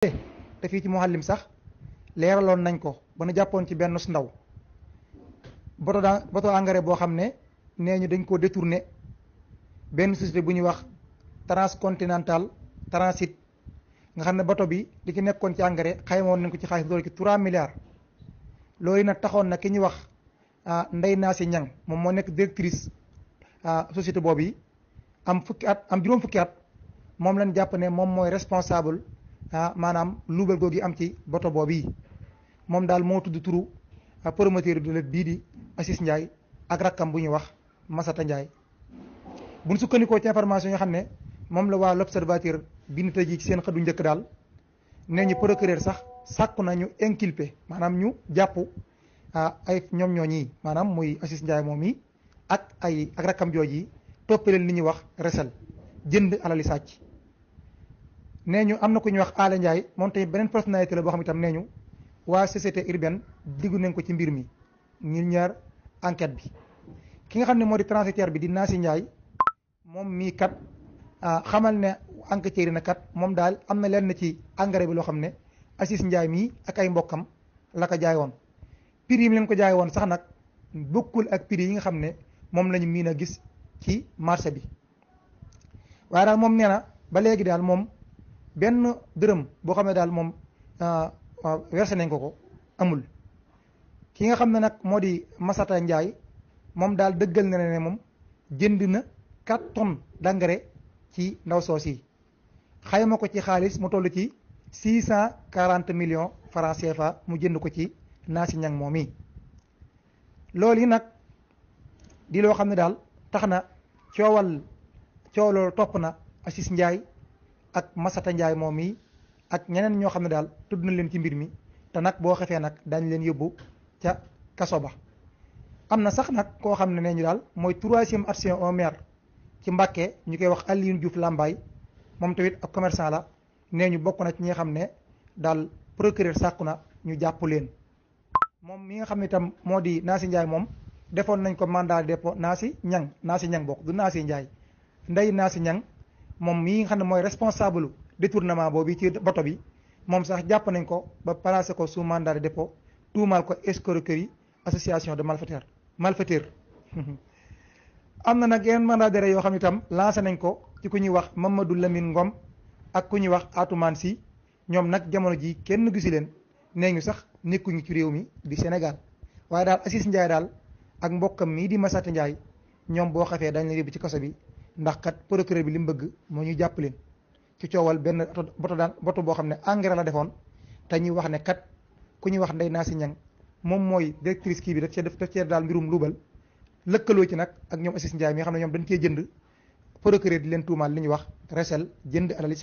te fii ci Mouhalim sax leeraloon nañ ko ba nu jàppoon ci benn ndaw bato engrais boo xam ne nee ñu dañ ko détourné benn société bu ñuy wax transcontinental transit nga xam ne bato bi li ci nekkoon ci engrais xaymoon nañ ko ci xaalis doole ci 3 milliards loolu nag taxoon na ki ñuy wax Ndeye Naasi Ñang moom moo nekk directrice société boobu yi am juróom fukki at moom lañ jàpp ne moom mooy responsable maanaam luubal googu am ci bato boobu yi moom daal moo tudd turu promoteur de bii di Assis Ndiaye ak rakkam bu ñuy wax Masata Ndiaye buñ sukkandikoo ci information yoo xam ne moom la waa l'observateur bi ñu tey jii ci seen xëdu njëkk daal nee ñu procureur sax sàkku na ñu inculpé maanaam ñu jàpp ay ñoom ñooñi maanaam muy Assis Ndiaye moom yi ak rakkam jooj yi toppaleen li ñuy wax resel jënd alali sàcc nee ñu am na ku ñuy wax Aala Ndiaye moom tamit beneen personnalité la boo xam itam nee ñu waa société urbaine diggu nañ ko ci mbir mi ñi ñaar enquête bi ki nga xam ne moo di transitaire bi di Naasi Ndiaye moom mii kat xamal ne enquêteurs yi na kat moom daal am na lenn ci engrais bi loo xam ne Assis Ndiaye mii ak ay mbokkam la ko jaay woon prix yi mu leen ko jaay woon sax nag bokkul ak prix yi nga xam ne moom lañu miin a gis ci marché bi waaye daal moom nee na ba léegi daal moom benn dërëm boo xam ne daal moom versé nañ ko amul ki nga xam ne nag moo di Masata Ndiaye moom daal dëggal na ne moom jënd na 4 tonnes d'engrais ci ndaw soos yi xayma ko ci xaalis mu toll ci 640 millions francs CFA mu jënd ko ci Naasi Ñang moom yi loolu yi nag di loo xam ne daal tax na coow loolu topp na Assis Ndiaye ak Masata Ndiaye moom yi ak ñeneen ñoo xam ne daal tudd na leen ci mbir mi te nag boo xefee nag daañu leen yóbbu ca kaso ba am na sax nag koo xam ne nee ñu daal mooy 3e adjoint au maire ci Mbàkke ñu koy wax Alioune Diouf Lambaye moom tamit ak commerçant la nee ñu bokk na ci ñi nga xam ne daal procureur sàkku na ñu jàpp leen moom mi nga xam ne itam moo di Naasi Ndiaye moom defoon nañ ko mandat de dépôt Naasi Ñang bokk du Naasi Ndiaye Ndeye Naasi Ñang moom mii nga xam ne mooy responsable détournement boobu ci bato bi moom sax jàpp nañ ko ba placé ko sous mandat de dépôt tuumaal ko escroquerie association de malfaiteurs am na nag yeneen mandat d'arrêt yoo xam ne itam lancé nañ ko ci ku ñuy wax Mamadou Lamine Ngom ak ku ñuy wax Atoumane Sy ñoom nag jamono ji kenn gisi leen nee ñu sax nekkuñu ci réew mi di Sénégal waaye daal Assis Ndiaye daal ak mbokkam mii di Masata Ndiaye ñoom boo xafee dañ la yóbbu ci kaso bi ndax kat procureur bi li mu bëgg moo ñu jàpp leen ci coowal benn bato boo xam ne engrais la defoon te ñuy wax ne kat ku ñuy wax Ndeye Naasi Ñang moom mooy directrice kii bi daf cee daal mbirum luubal lëkkaloo ci nag ak ñoom Assis Ndiaye mi nga xam ne ñoom dañ cee jënd procureur di leen tuumaal li ñuy wax resel jënd alali